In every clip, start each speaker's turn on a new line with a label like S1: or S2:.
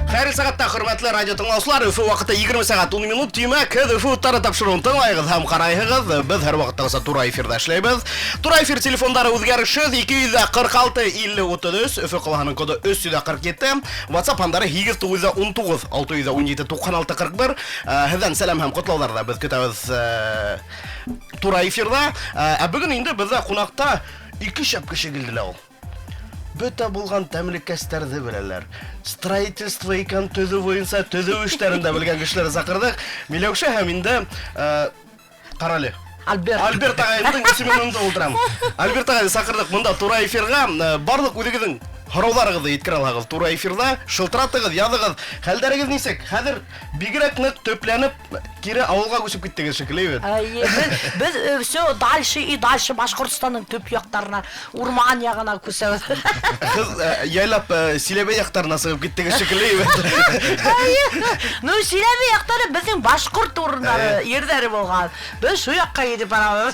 S1: Хәйерле сәғәттә, хөрмәтле радио тыңлаусылар, Өфө ваҡыты 20 сәғәт 10 минут, тимәк, һеҙ Өфө уттары тапшырыуын тыңлайығыҙ һәм ҡарайһығыҙ. Беҙ һәр ваҡыттағыса тура эфирҙа эшләйбеҙ. Тура эфир телефондары үҙгәрешһеҙ 246 50 33, Өфө ҡалаһының коды 347, WhatsApp һандары 8919 617 96 41. Һеҙҙән сәләм һәм ҡотлауҙар ҙа беҙ көтәбеҙ тура эфирҙа. Ә бөгөн инде беҙҙә ҡунаҡта ике шәп кеше килде лә ул. Бөтә булған тәмлекәстәрҙе беләләр. Строительство икән, төҙөү буйынса төҙөү эштәрен дә белгән кешеләрҙе саҡырҙыҡ. Миләүшә һәм инде ҡарале.
S2: Альберт.
S1: Альберт ағайымдың исемен онотоп ултырам. Альберт ағайҙы саҡырҙыҡ бында тура эфирға. Барлыҡ үҙегеҙҙең һорауҙарығыҙҙы еткерә алаһығыҙ тура эфирҙа. Шылтыратығыҙ, яҙығыҙ. Хәлдәрегеҙ нисек? Хәҙер бигерәк ныҡ төпләнеп кире ауылға күсеп киттегеҙ шикелле бит.
S2: Әйе, беҙ все дальше и дальше Башҡортостандың төп яҡтарына, урман яғына күсәбеҙ.
S1: Һеҙ яйлап Силәбе яҡтарына сығып киттегеҙ шикелле бит.
S2: Әйе. Ну, Силәбе яҡтары беҙҙең башҡорт урындары, ерҙәре булған. Беҙ шул яҡҡа китеп барабыҙ.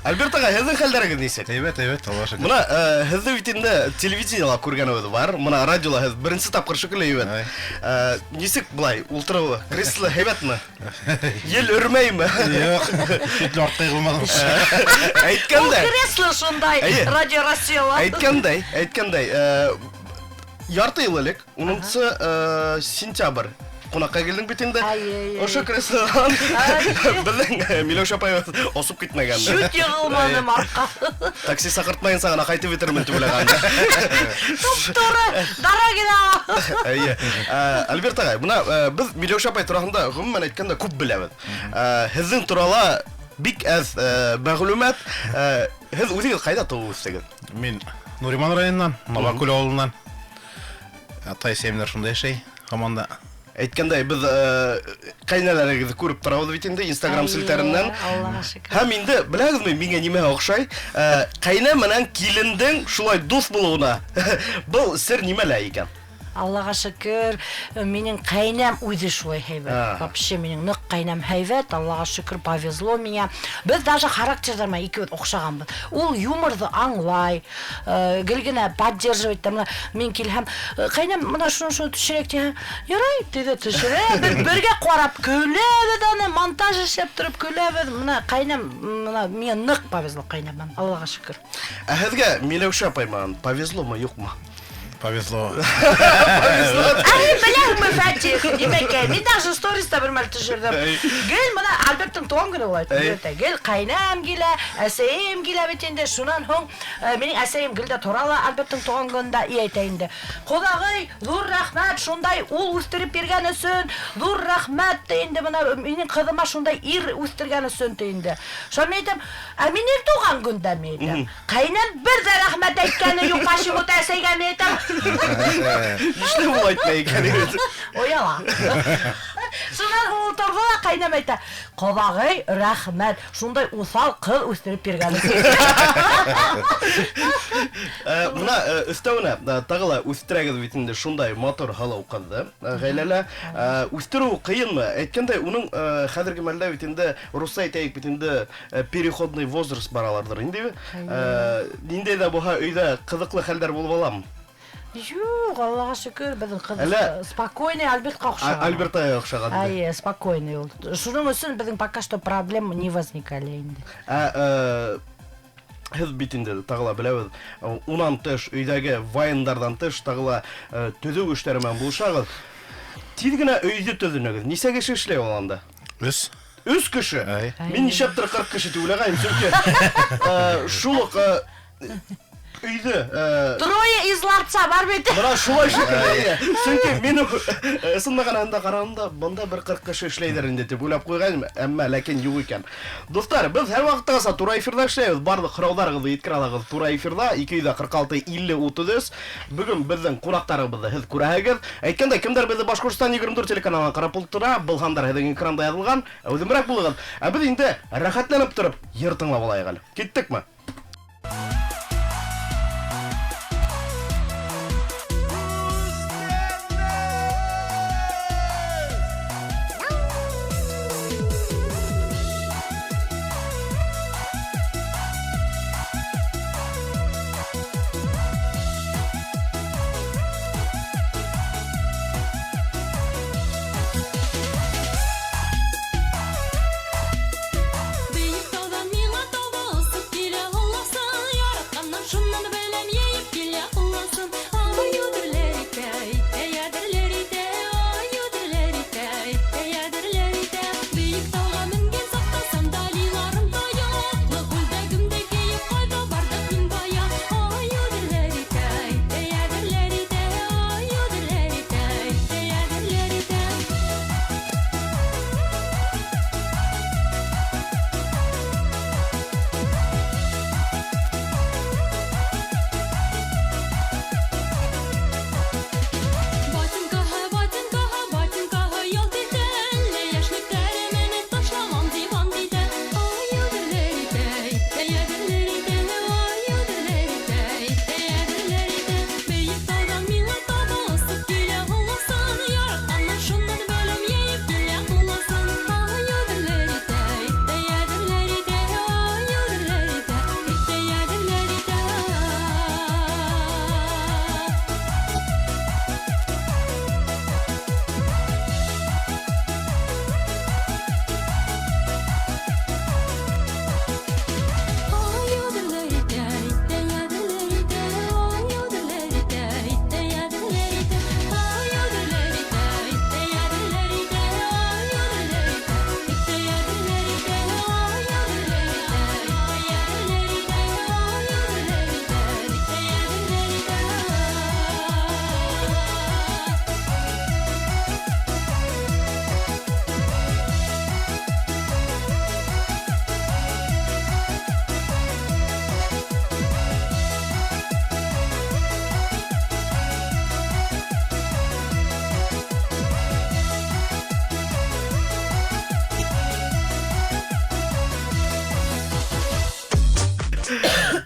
S1: Альберт ағай, һеҙҙең хәлдәрегеҙ нисек?
S3: Әйбәт, әйбәт, Аллаға шөкөр.
S1: Бына һеҙҙе бит инде телевидениела күргәнебеҙ бар. Бына радиола һеҙ беренсе тапҡыр шикелле бит. Нисек былай ултырыуы? Кресло һәйбәтме? Ел өрмәйме?
S3: Юҡ, бит артта йығылманым.
S1: Әйткәндәй.
S2: Ул кресло шундай, Радио Россияла.
S1: Әйткәндәй, әйткәндәй, ярты йыл элек, 10 сентябрь ҡунаҡҡа килдең бит инде. Ошо креслодан беҙҙең Миләүшә апай осоп китмәгән.
S2: Чуть йығылманым артҡа.
S1: Такси саҡыртмайынса ғына ҡайтып етермен тип уйлаған.
S2: Туп-тура дорогина.
S1: Эйе. Альберт ағай, бына беҙ Миләүшә апай тураһында ғөмүмән әйткәндә күп беләбеҙ. Һеҙҙең турала бик әҙ мәғлүмәт. Һеҙ үҙегеҙ ҡайҙа тыуып үҫтегеҙ?
S3: Мин Нуриман районынан, Новокүл ауылынан. Атай әсәйемдәр шунда йәшәй, һаман да.
S1: Әйткәндәй, беҙ ҡәйнәләрегеҙҙе күреп торабыҙ бит инде Instagram селтәренән.
S2: Аллаға шөкөр.
S1: Һәм инде беләһегеҙме, миңә нимә оҡшай? Ҡәйнә менән килендең шулай дуҫ булыуына. Был сер нимәлә икән?
S2: Аллаға шөкөр, минең ҡәйнәм үҙе шулай һәйбәт. Вообще минең ныҡ ҡәйнәм һәйбәт, Аллаға шөкөр, повезло миңә. Беҙ даже характерҙар менән икебеҙ оҡшағанбыҙ. Ул юморҙы аңлай, гел генә поддерживать итә. Бына мин килһәм, ҡәйнәм, бына шуны шуны төшөрәйек тиһә, ярай, тиҙә төшөрә. Беҙ бергә ҡарап көләбеҙ аны, монтаж эшләп тороп көләбеҙ. Бына ҡәйнәм, бына миңә ныҡ повезло ҡәйнәм, Аллаға шөкөр.
S1: Ә һеҙгә Миләүшә апай менән повезломо, юҡмы?
S3: Повезло.
S1: Повезло.
S2: Әй, беләһеңме, Фәтих, нимәкәй, мин даже сториста бер мәл төшөрҙөм. Гел бына Альберттың тыуған көнө була, әйтә. Гел ҡәйнәм килә, әсәйем килә бит инде. Шунан һуң минең әсәйем гел дә тора ла Альберттың тыуған көнөндә, и әйтә инде. Ҡоҙағый, ҙур рәхмәт, шундай ул үҫтереп биргән өсөн, ҙур рәхмәт ти инде, бына минең ҡыҙыма шундай ир үҫтергән өсөн ти инде. Шунан мин әйтәм, ә минең тыуған көндә мин әйтәм. Ҡәйнәм бер ҙә рәхмәт әйткәне юҡ, почему-то әсәйгә мин әйтәм.
S1: Нишләп ул әйтмәй икән инде?
S2: Ояла. Шунан һуң ул торҙо ла ҡәйнәм әйтә, ҡоҙағый, рәхмәт, шундай уҫал ҡыҙ үҫтереп биргән өсөн.
S1: Бына өҫтәүенә тағы ла үҫтерәгеҙ бит инде шундай матур һылыу ҡыҙҙы ғаиләлә. Үҫтереү ҡыйынмы? Әйткәндәй, уның хәҙерге мәлдә бит инде, русса әйтәйек бит инде, переходный возраст бараларҙыр инде. Ниндәй ҙә булһа өйҙә ҡыҙыҡлы хәлдәр булып аламы?
S2: Юҡ, Аллаға шөкөр, беҙҙең ҡыҙ
S1: Әллә
S2: спокойный Альбертҡа оҡшаған.
S1: Альберт ағайға оҡшаған.
S2: Әйе, спокойный ул. Шуның өсөн беҙҙең пока что проблем не возникали инде.
S1: Һеҙ бит инде тағы ла беләбеҙ, унан тыш өйҙәге вайндарҙан тыш тағы ла төҙөү эштәре менән булышағыҙ. Тиҙ генә өйҙө төҙөнөгөҙ. Нисә кеше эшләй ул анда?
S3: Өс.
S1: Өс кеше?
S3: Әй.
S1: Мин нишләптер 40 кеше тип уйлағайым, сөнки шул уҡ өйҙө,
S2: Трое из ларца бар бит.
S1: Бына шулай шикелле. Сөнки мин ысын мәғәнәһендә ҡарағанда бында бер 40 кеше эшләйҙер инде тип уйлап ҡуйғайным, әммә ләкин юҡ икән. Дуҫтар, беҙ һәр ваҡыттағыса тура эфирҙа эшләйбеҙ. Барлыҡ һорауҙарығыҙҙы еткерә алағыҙ тура эфирҙа 246 50 33. Бөгөн беҙҙең ҡунаҡтарыбыҙҙы һеҙ күрәһегеҙ. Әйткәндәй, кемдәр беҙҙе Башҡортостан 24 телеканалынан ҡарап ултыра, был һандар һеҙҙең экранда яҙылған. Әүҙемерәк булығыҙ. Ә беҙ инде рәхәтләнеп тороп йыр тыңлап алайыҡ әле. Киттекме?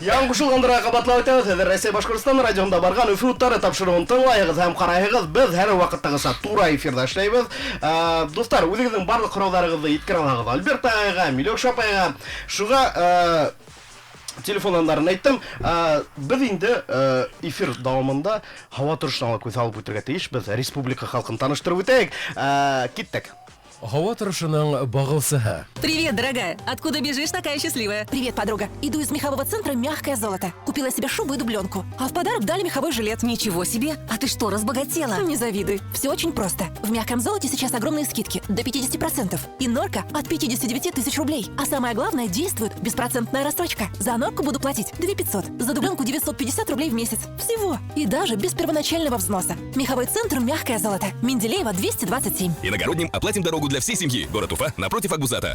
S1: Яңы ҡушылғандарға ҡабатлап үтәбеҙ, һеҙ Рәсәй Башҡортостан радиоһында барған Өфө уттары тапшырыуын тыңлайһығыҙ һәм ҡарайһығыҙ. Беҙ һәр ваҡыттағыса тура эфирҙа эшләйбеҙ. Дуҫтар, үҙегеҙҙең барлыҡ һорауҙарығыҙҙы еткерә алаһығыҙ Альберт ағайға, Миләүшә апайға. Шуға телефон һандарын әйттем. Беҙ инде эфир дауамында һауа торошона ла күҙ һалып үтергә тейешбеҙ. Республика халҡын таныштырып үтәйек. Киттек.
S4: Һауа торошоноң бағыусыһы.
S5: Привет, дорогая! Откуда бежишь такая счастливая?
S6: Привет, подруга. Иду из мехового центра «Мягкое золото». Купила себе шубу и дубленку. А в подарок дали меховой жилет.
S5: Ничего себе! А ты что, разбогатела?
S6: Не завидуй. Все очень просто. В «Мягком золоте» сейчас огромные скидки. До 50%. И норка от 59 тысяч рублей. А самое главное, действует беспроцентная рассрочка. За норку буду платить 2 500. За дубленку 950 рублей в месяц. Всего. И даже без первоначального взноса. Меховой центр «Мягкое золото». Менделеева, 227.
S7: Иногородним оплатим дорогу для всей семьи. Город Уфа, напротив Акбузата.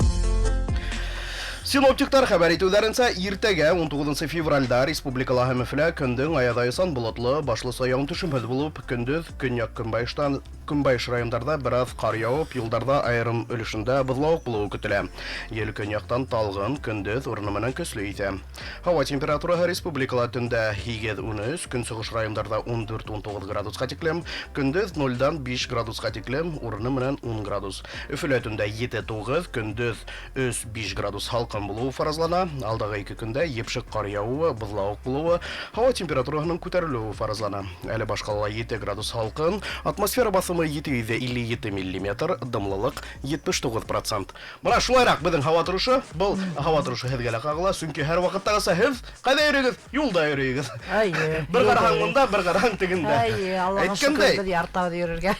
S1: Синоптиктар хәбәр итеүҙәренсә, иртәгә 19 февральдә республикала һәм Өфөлә көндөң аяҙ-айысан болотло, башлыса яуын-төшөмһөҙ булып, көндөҙ көньяҡ-көнбайыштан көнбайыш райондарҙа бер аҙ ҡар яуып, юлдарҙа айырым өлөшөндә боҙлауыҡ булыуы көтөлә. Ел көньяҡтан талғын, көндөҙ урыны менән көслө иҫә. Һауа температураһы республикала төндә 8-13, көнсығыш райондарҙа 14-19 градусҡа тиклем, көндөҙ 0-дан 5 градусҡа тиклем, урыны менән 10 градус. Өфөлә төндә 7-9, көндөҙ 3-5 градус һалҡын булыуы фаразлана. Алдағы 2 көндә епшек ҡар яуыуы, боҙлауыҡ булыуы, һауа температураһының күтәрелеүе фаразлана. Әле башҡалала 7 градус һалҡын, атмосфера баҫымы 757 миллиметр, дымлылыҡ 79%. Бына шулайыраҡ беҙҙең һауа торошо. Был һауа торошо һеҙгә лә ҡағыла, сөнки һәр ваҡыттағыса һеҙ ҡайҙа йөрөйһөгөҙ? Юлда йөрөйһөгөҙ.
S2: Әйе.
S1: Бер ҡараһаң мында, бер ҡараһаң тегендә.
S2: Әйе, Аллаға шөкөр,
S1: Әйткәндәй,
S2: беҙ яратабыҙ йөрөргә.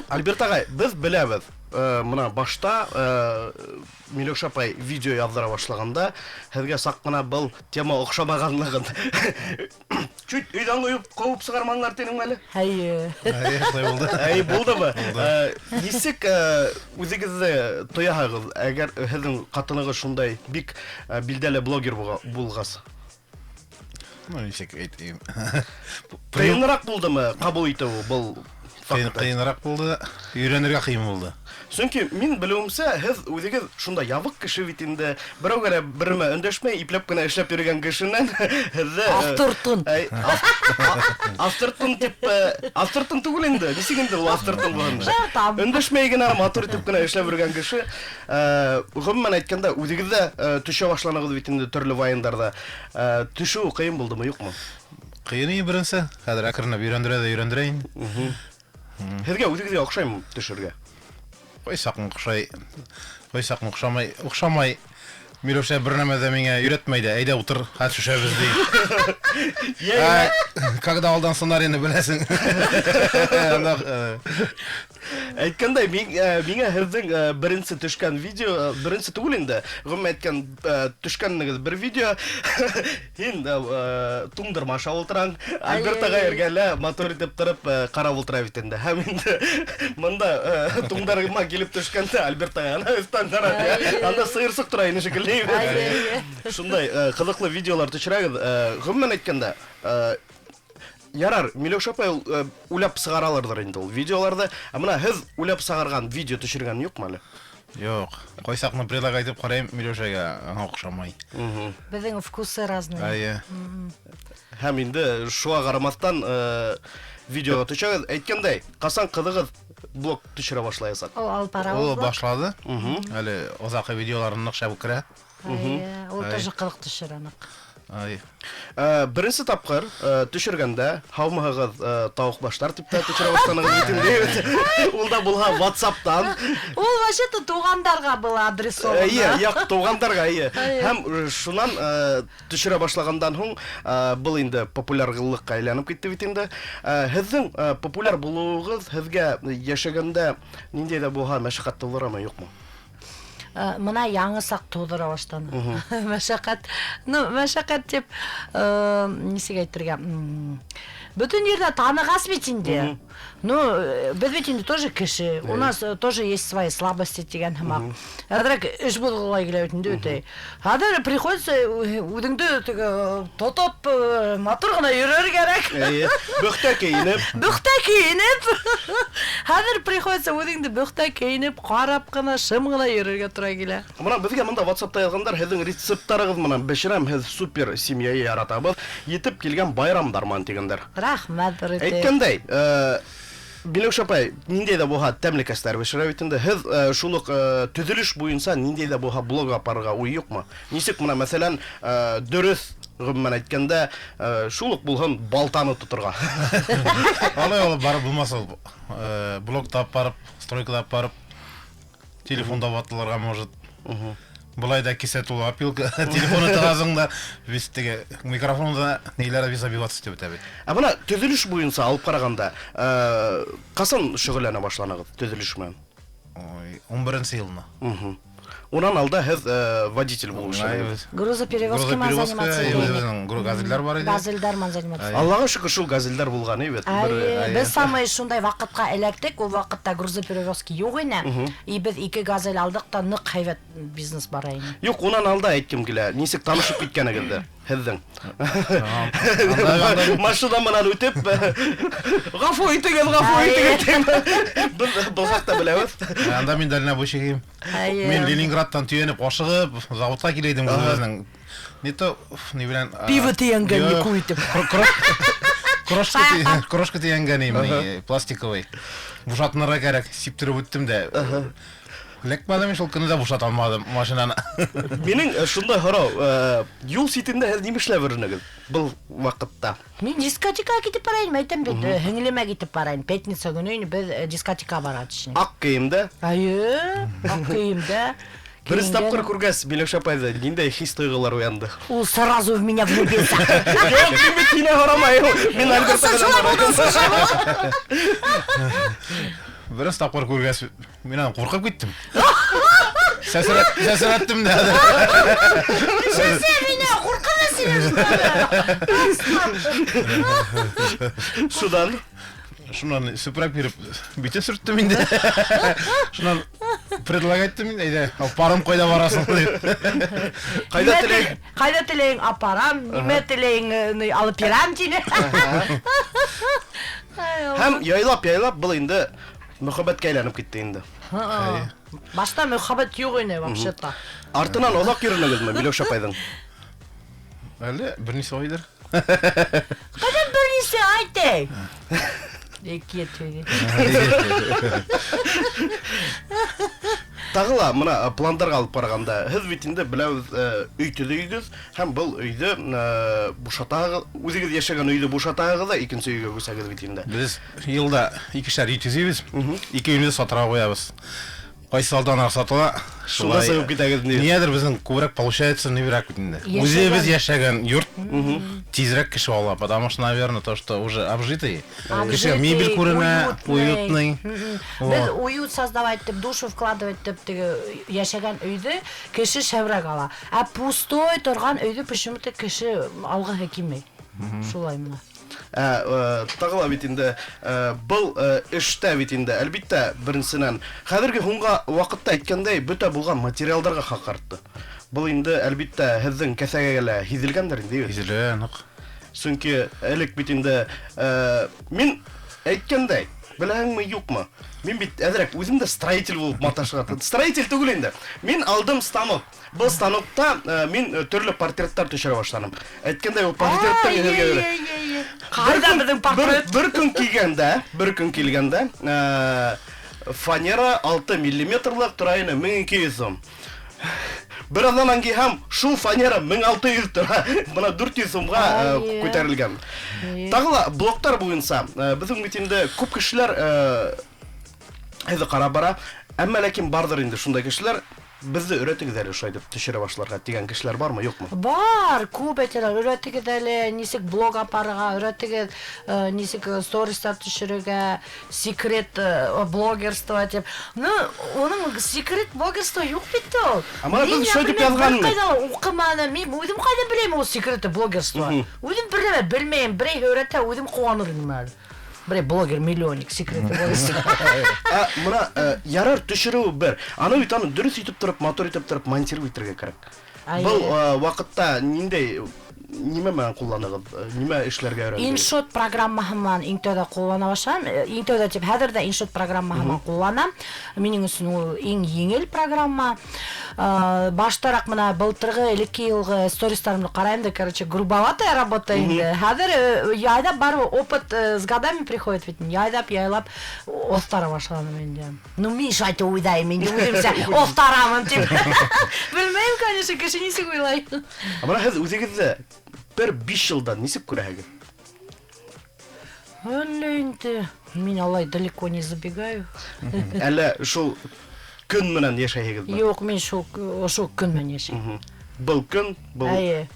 S1: Альберт ағай, беҙ беләбеҙ. Мына башта Миләүшә апай видео яҙҙыра башлағанда һеҙгә саҡ ҡына был тема оҡшамағанлығын чуть өйҙән ҡуйып ҡыуып сығарманылар тинеңме әле?
S2: Әйе.
S3: Әйе, шулай булды.
S1: Әй, булдымы? Нисек үҙегеҙҙе тояһығыҙ, әгәр һеҙҙең ҡатынығыҙ шундай бик билдәле блогер булғас?
S3: Ну, нисек әйтәйем.
S1: Ҡыйыныраҡ булдымы ҡабул итеү был фактты?
S3: Ҡыйыныраҡ булды, өйрәнергә ҡыйын булды.
S1: Сөнки мин белеүемсә, һеҙ үҙегеҙ шунда ябыҡ кеше бит инде. Берәүгә лә беремә өндәшмәй, ипләп кенә эшләп йөрөгән кешенән һеҙҙе,
S2: Автортын.
S1: Әй, автортын тип, автортын түгел инде. Нисек инде ул автортын булғанда?
S2: Шартам.
S1: Өндәшмәй генә, матур итеп кенә эшләп йөрөгән кеше. Ғөмүмән әйткәндә, үҙегеҙ ҙә төшә башланығыҙ бит инде төрлө вайндарҙа. Төшөү ҡыйын булдымы, юҡмы?
S3: Ҡыйын ине беренсе. Хәҙер әкренләп өйрәндерә ҙә өйрәндерә инде.
S1: Һеҙгә үҙегеҙгә оҡшаймы төшөргә?
S3: Ҡайсаҡ оҡшай, ҡайсаҡ оҡшамай, оҡшамай. Миләүшә бер нәмә ҙә миңә өйрәтмәй ҙә, әйҙә ултыр, хәҙер төшәбеҙ ти. Когда алдан сценарийны беләсең. Анда,
S1: Әйткәндәй, миңә һеҙҙең беренсе төшкән видео, беренсе түгел инде, ғөмүмән әйткән, төшкәнегеҙ бер видео. Һин туңдырма аша ултыраң, Альберт ағай эргәлә матур итеп тороп, ҡарап ултыра бит инде. Һәм инде мында туңдырма килеп төшкәндә Альберт ағай ана өҫтән ҡарап, анда сыйырсыҡ тора ине шикелле. Шундай ҡыҙыҡлы видеолар төшөрәгеҙ. Ғөмүмән әйткәндә, ярар, Миләүшә апай ул уйлап сығараларҙыр инде ул видеоларҙы. Ә мына һеҙ уйлап сығарған видео төшөргән юҡмы әле?
S3: Юҡ. Ҡайсаҡны предлагать итеп ҡарайым Миләүшәгә, аңа оҡшамай.
S2: Беҙҙең вкусы разные.
S3: Әйе.
S1: Һәм инде шуға ҡарамаҫтан, видеоға төшәгеҙ. Әйткәндәй, ҡасан ҡыҙығыҙ блог төшөрә башлаясаҡ?
S2: Ул алып бара
S3: Ул
S2: ул блог.
S3: башлады. Әле оҙаҡ видеоларын ныҡ шәп керә.
S2: Әйе, ул
S3: Әй.
S2: тоже ҡыҙыҡ төшөрә ныҡ.
S3: Ай.
S1: Беренсе тапҡыр төшөргәндә һаумыһығыҙ, тауыҡ баштар тип тә төшөрә башланығыҙ бит инде. Ул да булһа WhatsApp-тан.
S2: Ул вообще-то туғандарға была адресована.
S1: Эйе, яҡ, туғандарға, эйе.
S2: Эйе.
S1: Һәм шунан төшөрә башлағандан һуң, был инде популярлыҡҡа әйләнеп китте бит инде. Һеҙҙең популяр булыуығыҙ һеҙгә йәшәгәндә ниндәй ҙә булһа мәшәҡәт тыуҙырамы, юҡмы?
S2: Мына яңы саҡ тыуҙыра башланы. Мәшәҡәт, ну, мәшәҡәт тип, нисек әйтергә? Бөтөн ерҙә танығас бит инде. Ну, беҙ бит инде тоже кеше. У нас тоже есть свои слабости тигән һымаҡ. Әҙерәк эш боҙғолай килә бит инде үтә. Хәҙер приходится үҙеңде теге тотоп матур ғына йөрөр кәрәк.
S1: Әйе. Бөхтә кейенеп.
S2: Бөхтә кейенеп. Хәҙер приходится үҙеңде бөхтә кейенеп, ҡарап ҡына, шым ғына йөрөргә тура килә.
S1: Бына беҙгә мында WhatsApp-та яҙғандар, һеҙҙең рецепттарығыҙ менән бешерәм, һеҙ супер семья яратабыҙ. Етеп килгән байрамдар менән тигәндәр.
S2: Рәхмәт, Рүтә.
S1: Әйткәндәй, Миләүшә апай, ниндәй ҙә булһа тәмлекәстәр бешерә бит инде. Һеҙ шул уҡ төҙөлөш буйынса ниндәй ҙә булһа блог апарырға уй юҡмы? Нисек бына, мәҫәлән, дөрөҫ ғөмүмән әйткәндә, шул уҡ булһын балтаны тоторға.
S3: Алай алып барып булмас ул. Блогта алып барып, стройкада алып барып, телефонда ватылырға может. Былай да кисә тулы опилка, телефоны тығасың да, весь теге микрофонда ниләр весь забиваться итеп бөтә бит.
S1: Ә бына төҙөлөш буйынса алып ҡарағанда, ҡасан шөғөлләнә башланығыҙ төҙөлөш менән?
S3: Ой, 11-нсе йылына.
S1: Унан алда һеҙ водитель булып эшләгеҙ.
S2: Грузоперевозка менән заниматься.
S3: Үзебезнең газельдәр бар иде.
S2: Газельдәр менән заниматься.
S1: Аллаға шөкөр, шул газельдәр булған бит.
S2: Беҙ самый шундай ваҡытҡа эләктек, ул ваҡытта грузоперевозка юҡ ине. И беҙ 2 газель алдыҡ та ныҡ һәйбәт бизнес бара ине.
S1: Юҡ, унан алда әйткем килә, нисек танышып киткәнегеҙҙе һеҙҙең. Машина менән үтеп, ғәфү итегеҙ, ғәфү итегеҙ тим. Беҙ был хаҡта беләбеҙ.
S3: Анда мин дальнобойщик идем. Мин Ленинградтан төйәнеп, ашығып, заводҡа килә идем үҙебеҙҙең. Не то, ни белән,
S2: Пиво тейәнгән, не итеп.
S3: Крошка тейәнгән идем, пластиковый. Бушатынырға кәрәк, сиптереп үттем дә. Эләкмәдем, шул көнне дә бушата алмадым машинаны.
S1: Минең шундай һорау, юл ситендә һеҙ нимә эшләп йөрөнөгөҙ был ваҡытта?
S2: Мин дискотекаға китеп бара инем, әйтәм бит, һеңлемә китеп бара инем. Пятница көнө инде беҙ дискотекаға бара төшөнөк.
S1: Аҡ кейемдә?
S2: Әйе, аҡ кейемдә.
S1: Беренсе тапҡыр күргәс, Миләүшә апайҙы ниндәй хис тойғолар уянды?
S2: Ул сразу в меня влюбился.
S1: Юҡ, мин бит һине һорамайым. Мин Альберттан
S2: һорамайым.
S3: Беренсе тапҡыр күргәс, мин анан ҡурҡып киттем. Сәсрәттем дә.
S2: Сәсә мине, ҡурҡама сине.
S1: Шунан?
S3: Шунан сүпрәк биреп, битен сүрттем инде. Шунан предлагать иттем инде, әйҙә, апарым ҡайҙа барасың дип.
S1: Ҡайҙа теләйең?
S2: Ҡайҙа теләйең апарам, нимә теләйең алып бирәм тине.
S1: Һәм яйлап-яйлап был инде мөхәббәткә әйләнеп китте инде.
S2: Башта мөхәббәт юҡ ине вообще-то.
S1: Артынан оҙаҡ йөрөнөгөҙмө Миләүшә апайҙың?
S3: Әле бер нисә айҙыр.
S2: Ҡайҙан бер нисә ай ти? Ике төйҙө.
S1: Тағы ла мына пландарға алып ҡарағанда, һеҙ бит инде беләбеҙ, өй төҙөйгөҙ һәм был өйҙө бушатағыҙ, үҙегеҙ йәшәгән өйҙө бушатағыҙ ҙа икенсе өйгә күсәгеҙ бит инде.
S3: Беҙ йылда икешәр өй төҙөйбөҙ, ике өйҙө сатырға ҡуябыҙ. Ҡайсы алдан сатыла,
S1: шунда сығып китәгеҙ ни?
S3: Ниәҙер беҙҙең күберәк получается ниберәк бит инде. Үҙебеҙ йәшәгән йорт тизерәк кеше ала, потому что, наверное, то, что уже обжитый. Кеше мебель күренә, уютный.
S2: Беҙ уют создавать итеп, душу вкладывать итеп теге йәшәгән өйҙө кеше шәберәк ала. Ә пустой торған өйҙө почему-то кеше алғыһы килмәй. Шулай мына.
S1: Тағы ла бит инде, был эштә бит инде, әлбиттә, беренсенән, хәҙерге һуңға ваҡытта әйткәндәй, бөтә булған материалдарға хаҡ артты. Был инде, әлбиттә, һеҙҙең кеҫәгә лә һиҙелгәндер инде, юҡ?
S3: Һиҙелә, ныҡ.
S1: Сөнки элек бит инде, мин әйткәндәй, беләһеңме, юҡмы? Мин бит әҙерәк үҙем дә строитель булып маташырға тотындым. Строитель түгел инде. Мин алдым станок. Был станокта мин төрлө портреттар төшөрә башланым. Әйткәндәй, ул портреттар һеҙгә бирә.
S2: Ҡайҙа беҙҙең портрет?
S1: Бер көн килгәндә, бер көн килгәндә, фанера 6 миллиметрлыҡ тора ине, 1200 һум. Бер аҙнанан килһәм, шул фанера 1600 тора. Бына 400 һумға күтәрелгән. Тағы ла блоктар буйынса, беҙҙең бит инде күп кешеләр һеҙҙе ҡарап бара. Әммә ләкин барҙыр инде шундай кешеләр, Беҙҙе өйрәтегеҙ әле шулай итеп төшөрә башларға тигән кешеләр бармы, юҡмы?
S2: Бар, күп әйтәләр, өйрәтегеҙ әле нисек блог апарырға, өйрәтегеҙ нисек стористар төшөрөргә, секрет блогерство тип. Ну, уның секрет блогерство юҡ бит ул.
S1: Ә бына беҙ шулай тип яҙғанмы?
S2: Бер ҡайҙа ла уҡыманым, мин үҙем ҡайҙан беләм ул секреты блогерство? Үҙем бер нәмә белмәйем, берәй өйрәтһә, үҙем ҡыуаныр инем әле. Берәй блогер-миллионник секреты блогерство.
S1: Ә бына ярар төшөрөү бер. Аны бит аны дөрөҫ итеп тороп, матур итеп тороп монтировать итергә кәрәк. Был ваҡытта ниндәй нимә менән ҡулланығыҙ? Нимә эшләргә өйрәндегеҙ?
S2: InShot программаһы менән иң тәүҙә ҡуллана башланым. Иң тәүҙә тип хәҙер ҙә InShot программаһы менән ҡулланам. Минең өсөн ул иң еңел программа. Баштараҡ бына былтырғы, элекке йылғы стористарымды ҡарайым да, короче, грубоватая работа инде. Хәҙер яйлап барыбер опыт с годами приходит бит. Яйлап, яйлап оҫтара башланым инде. Ну, мин шулай итеп уйлайым инде, үҙемсә оҫтарамын тип. Белмәйем, конечно, кеше нисек уйлай.
S1: Ә бына һеҙ үҙегеҙҙе бер 5 йылдан нисек күрәһегеҙ?
S2: Әллә инде мин алай далеко не забегаю.
S1: Әллә шул көн менән йәшәйһегеҙме?
S2: Юҡ, мин шул көн менән йәшәйем.
S1: Был көн, был
S2: Әйе.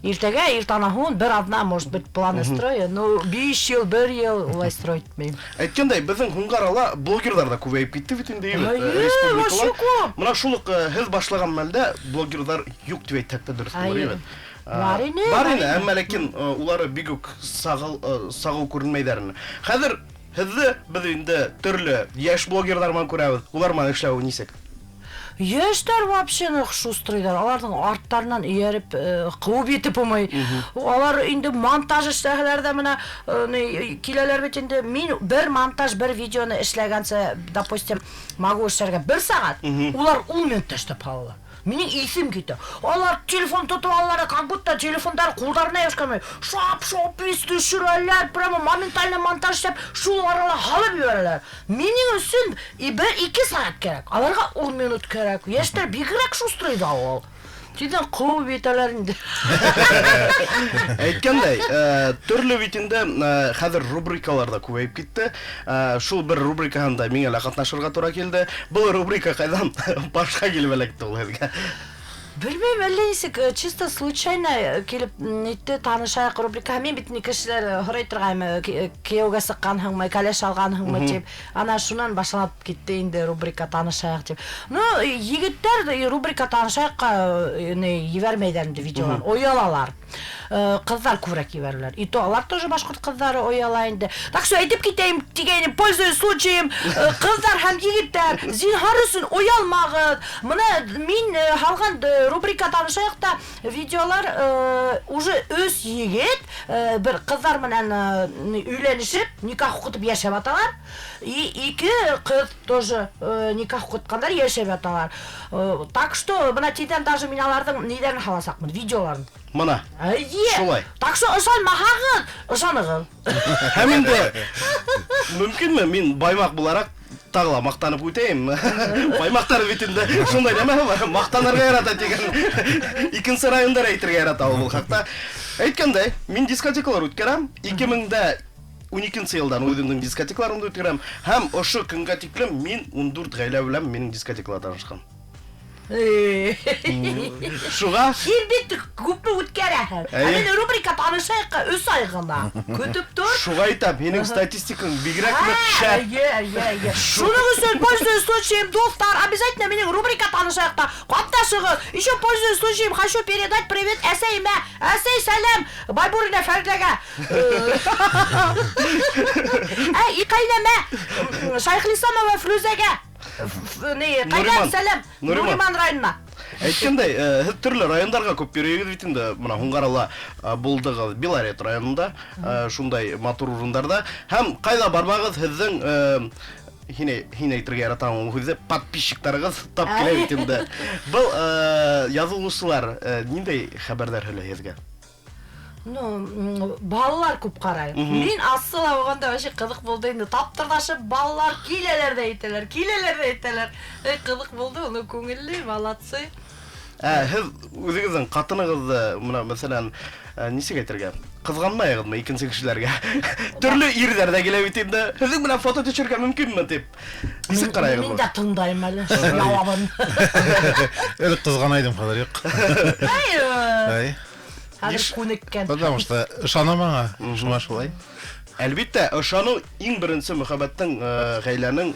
S2: Иртәгә, иртәнәһун бер аҙна, может быть, планы строю, но 5 йыл, 1 йыл улай строить итмәйем.
S1: Әйткәндәй, беҙҙең һуңғы арала блогерҙар ҙа күбәйеп китте бит инде,
S2: Әйе,
S1: республикала.
S2: вообще күп.
S1: Бына шул уҡ һеҙ башлаған мәлдә блогерҙар юҡ тип әйтһәк тә дөрөҫ булыр,
S2: Әйе.
S1: әйбәт.
S2: Бар ине,
S1: Бар ине,
S2: бар ине.
S1: әммә ләкин улары бик үк сағыу күренмәйҙәр ине. Хәҙер һеҙҙе беҙ инде төрлө йәш блогерҙар менән күрәбеҙ. Улар менән эшләү нисек?
S2: Йәштәр вообще ныҡ шустрыйҙар. Аларҙың арттарынан эйәреп, ҡыуып етеп булмай. Алар инде монтаж эшләһәләр ҙә бына, киләләр бит инде. Мин бер монтаж, бер видеоны эшләгәнсә, допустим, могу эшләргә 1 сәғәт, улар ун минутта эшләп алалар. Минең иҫем китә. Алар телефон тотоп алалар, как будто телефондар ҡулдарына йәбешкән. Шап-шап ис төшөрәләр, прямо моментально монтаж эшләп, шул арала һалып ебәрәләр. Минең өсөн 1-2 сәғәт кәрәк. Аларға 10 минут кәрәк. Йәштәр бигерәк шустрый да ул. Тиҙҙән ҡыуып етәләр инде.
S1: Әйткәндәй, төрлө бит инде, хәҙер рубрикалар ҙа күбәйеп китте. Шул бер рубрикаһында миңә лә ҡатнашырға тура килде. Был рубрика ҡайҙан башҡа килеп эләкте ул һеҙгә?
S2: Белмәйем, әллә нисек, чисто случайно килеп нитте танышайыҡ рубрикаһы. Мин бит кешеләр һорай торғайны, кейәүгә сыҡҡанһыңмы, кәләш алғанһыңмы тип. Ана шунан башланып китте инде рубрика танышайыҡ тип. Ну, егеттәр рубрика танышайыҡҡа, не, ебәрмәйҙәр инде видеолар, оялалар. Ҡыҙҙар күберәк ебәрәләр. И то алар тоже башҡорт ҡыҙҙары ояла инде. Так что әйтеп китәйем тигәйнем, пользуясь случаем, ҡыҙҙар һәм егеттәр, зинһар өсөн оялмағыҙ. Бына мин һалған рубрика танышайыҡ та видеолар, уже өс егет, бер ҡыҙҙар менән, өйләнешеп, никах уҡытып йәшәп яталар. И ике ҡыҙ тоже, никах уҡытҡандар йәшәп яталар. Так что бына тиҙҙән даже мин аларҙың ниҙәрен һаласаҡмын, видеоларын.
S1: Мына.
S2: Әйе.
S1: Шулай.
S2: Так что ышанмаһағыҙ, ышанығыҙ.
S1: Һәм инде мөмкинме мин баймаҡ булараҡ тағы ла маҡтанып үтәйем. Баймаҡтар бит инде шундай нәмә бар, маҡтанырға ярата тигән. Икенсе райондар әйтергә ярата ул был хаҡта. Әйткәндәй, мин дискотекалар үткәрәм. Ике мең дә ун икенсе йылдан үҙемдең дискотекаларымды үткәрәм. Һәм ошо көнгә тиклем мин ун дүрт ғаилә белән минең дискотекала танышҡан. Шуға
S2: Һин бит күпме үткәрәһең? Ә
S1: Әйе.
S2: мин рубрика танышайыҡҡа өс ай ғына. Көтөп тор.
S1: Шуға әйтәм, һинең статистикаң бигерәк ныҡ шәп.
S2: Әйе, әйе, әйе. Шуның өсөн, пользуясь случаем, дуҫтар, обязательно минең рубрика танышайыҡта ҡатнашығыҙ. Еще пользуясь случаем, хочу передать привет әсәйемә. Әсәй, сәләм, Байбурина Фәрдәгә. Ә, иҡәйнәмә, Шайхлисламова Флүзәгә. Не, ҡайҙан сәләм, Нуриман районына.
S1: Әйткәндәй, һеҙ төрлө райондарға күп йөрөйһөгөҙ бит инде. Бына Һуңғарала булдығыҙ, Белорет районында, шундай матур урындарҙа. Һәм ҡайҙа бармағыҙ, һеҙҙең, һин әйтергә яратам ул һүҙҙе, подписчиктарығыҙ тап килә бит инде. Был яҙылыусылар ниндәй хәбәрҙәр һөйләй һеҙгә?
S2: Ну, балалар күп ҡарай. Мин асыла булғанда вообще ҡыҙыҡ булды инде. Таптырҙашып балалар киләләр ҙә әйтәләр, киләләр ҙә әйтәләр. Эй, ҡыҙыҡ булды, уны күңелле, молодцы.
S1: Һеҙ үҙегеҙҙең ҡатынығыҙҙы, бына, мәҫәлән, нисек әйтергә? Ҡыҙғанмайығыҙмы икенсе кешеләргә? Төрлө ирҙәр ҙә килә бит инде. Һеҙҙең менән фото төшөргә мөмкинме тип. Нисек
S2: Мин
S1: ҡарайығыҙ?
S2: дә тыңдайым әле яуабын.
S3: Элек ҡыҙғанайҙым, хәҙер юҡ.
S2: Әйе.
S3: Әй.
S2: Хәҙер күнеккән.
S3: Потому что ышанам аңа, шуңа шулай.
S1: Әлбиттә, ышаныу иң беренсе мөхәббәттең, ғаиләнең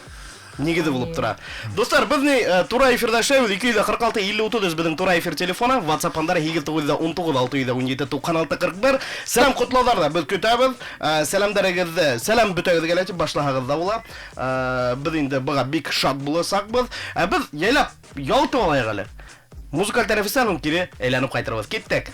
S1: нигеҙе булып тора. Дуҫтар, беҙ ни тура эфирҙа эшләйбеҙ. 246 50 30 беҙҙең тура эфир телефоны, WhatsApp һандары 8919 617 96 41. Сәләм ҡотлауҙар ҙа беҙ көтәбеҙ. Сәләмдәрегеҙҙе, сәләм бөтәгеҙгә лә тип башлаһағыҙ ҙа була. Беҙ инде быға бик шат буласаҡбыҙ. Ә беҙ яйлап ял итеп алайыҡ әле. Музыкаль тәнәфестән һуң кире әйләнеп ҡайтырбыҙ. Киттек.